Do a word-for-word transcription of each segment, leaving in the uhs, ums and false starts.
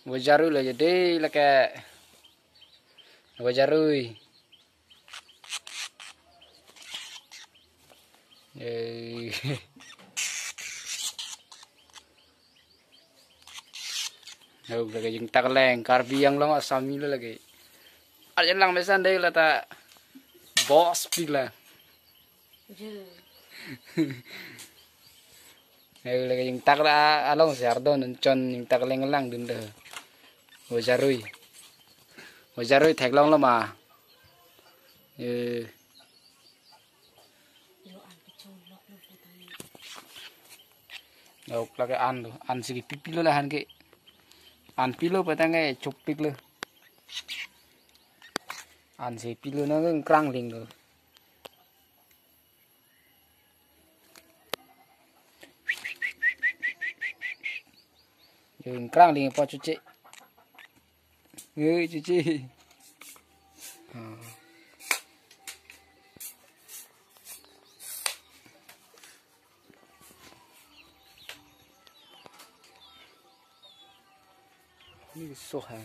Vojarui lo jadi lake. Vojarui. Eh. Lo lake jingtak leng Karbi Anglong asami lo lake. Arje lang mesan dei lata boss pik la. Ju. Lo lake jingtak la along si ardon chon jingtak leng langdun de. Vojarui. Vojarui theklong lo ma. Eh. Ok lake an lo. An si pipilo lahan ke. An pilo petang ke chopik lo. An si pilo na krang ling lo. Yo krang ling po chuche. Hei chuche. Ah. Ni so ha.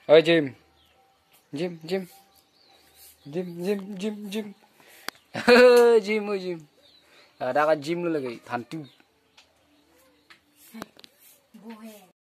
Oi Jim. Jim, Jim. Jim, Jim, Jim, Jim. Jim, oi Jim. Ada ka Jim lo lake thantu. Bohe.